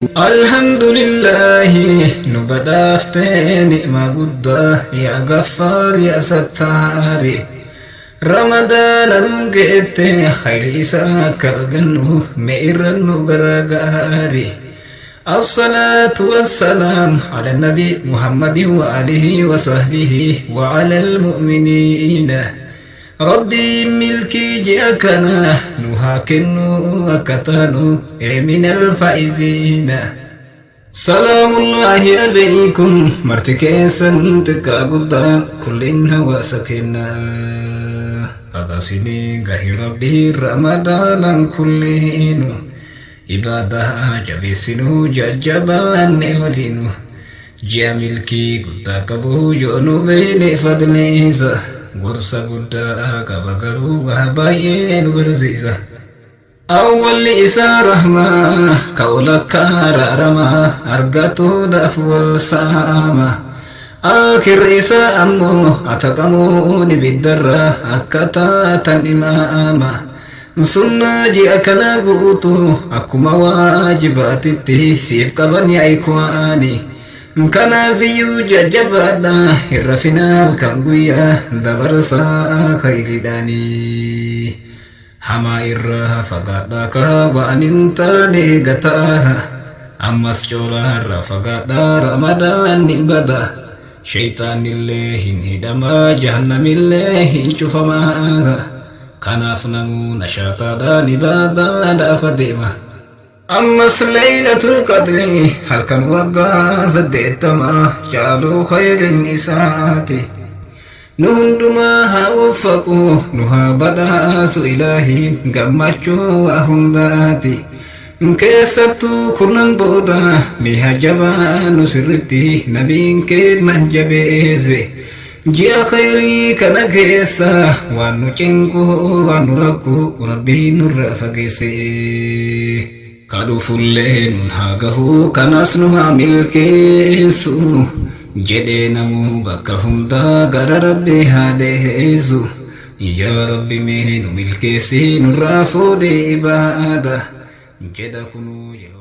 Alhamdulillaahi nu badhaaftee ni'maa guddaa yaa Gaffaar yaa Sattaari. Ramadaana nu geette khayri isaa akka argannu mee irra nu gargaari. الصلاة والسلام على النبي محمد وآله وصحبه وعلى المؤمنين. ربي ملكي جاكنا نهاكن وكتانو من الفائزين. سلام الله عليكم مرتكيسا تكا كل هو سكنا أغسني غهي ربي رمضان كلين إبادة جبسنو ججبان ولينو ji'a milkii guddaa qabu yoo nu beene fadliisa gorsa guddaa qaba garuu waa baay'ee nu barsiisa. Awwalli isaa rahmaa ka olakka raaramaa argatuudhaaf wal saama. Akirri isaa ammoo ataqamuun ibiddarra akka taatan imaama. Sunnaa ji'a kana guutuu akkuma waajibaatitti siif qaban yaa ikwaani. Kanaafiyyuu jajjabaadha irra finaal kan guyyaa dabarsaa khayriidhaanii. Hamaa irraa fagaadhaa ka waan hin taane gataa. Ammas coolaa irraa fagaadhaa ramadaan ni bada. Shayxaanillee hin hidhamaa jahannamillee hin cufamaa. Kanaaf namuu nashaataadhaan ibaadaadhaaf adeema. Ammas Laylatul Qadri halkan waggaa 80 caaluu khayrin isaati. Nu hundumaa haa waffaqu nu haa badhaasu ilaahiin gammachuu waa hundaati. Keessattuu kurnan booda mi'a jabaa nu sirritti nabiin keenya jabeesse. Ji'a khayrii kana keessa waan nu cinqu waan nu rakku rabbiin nurra fageesse. Ka dhufullee nun haa gahu kanas nu haa milkeessu jedhee namuu bakka hundaa gara rabbii haa deessu. Yaa Rabbi mee nu milkeessi nurraa fuudhee ibaada jedha kunuu yeroo.